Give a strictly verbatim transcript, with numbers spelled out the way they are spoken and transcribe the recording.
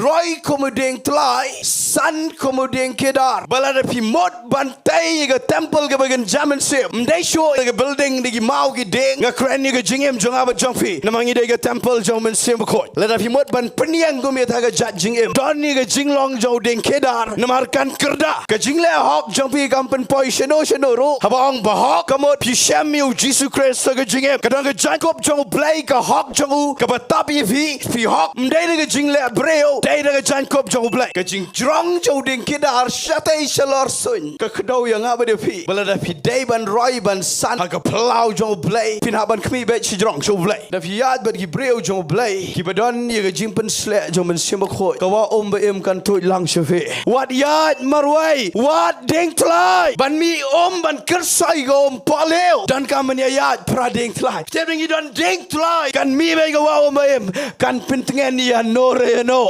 roi kum u dieng tlai, san kum u dieng kedar. Ba lada phi mut ban tei ïa ka temple kaba kynja mynsiem, ym dei shuh ïa ka building da ki maw ki dieng. Nga kren ïa ka jingim jong nga bad jong phi, namar ngi dei ka temple jong u Mynsiem Bakhuid. Lada phi mut ban pynïeng kum ïa kata ka jait jingim, don ïa ka jinglong jong u dieng kedar, namar kan kyrda. Ka jingleh hok jong phi kam pynpoi shano shano ruh. Haba ong ba hok, ka mut phi shem ïa u Jisu Khrist ha ka jingim. Ka don ka jaiñkup jong U Blei, ka hok jong u kaba tap ïa phi. Phi hok, ym dei da ka jingleh briew, dei da ka jaiñkup jong U Blei. Ka jingjrong jong u dieng kedar shatei shalor suiñ ka kdew ïa nga bad ïa phi. Ba lada phi dei ban roi ban san ha ka phyllaw jong U Blei, phin hap ban khmih beit shajrong sha U Blei. Da phi ïaid bad ki briew jong U Blei, kiba don ïa ka jingpynsleh jong u Mynsiem Bakhuid, ka Wah Um Ba Im kan tuid lang sha phi. Wat ïaid marwei, wat dieng tlai ban mih um, ban kyrsoi ka um. Pohlew, donkam ban ïaid phra dieng tlai. Te ba ngi don dieng tlai, kan mih beit ka Wah Um Ba Im, kan pyntngen ïano re ïano.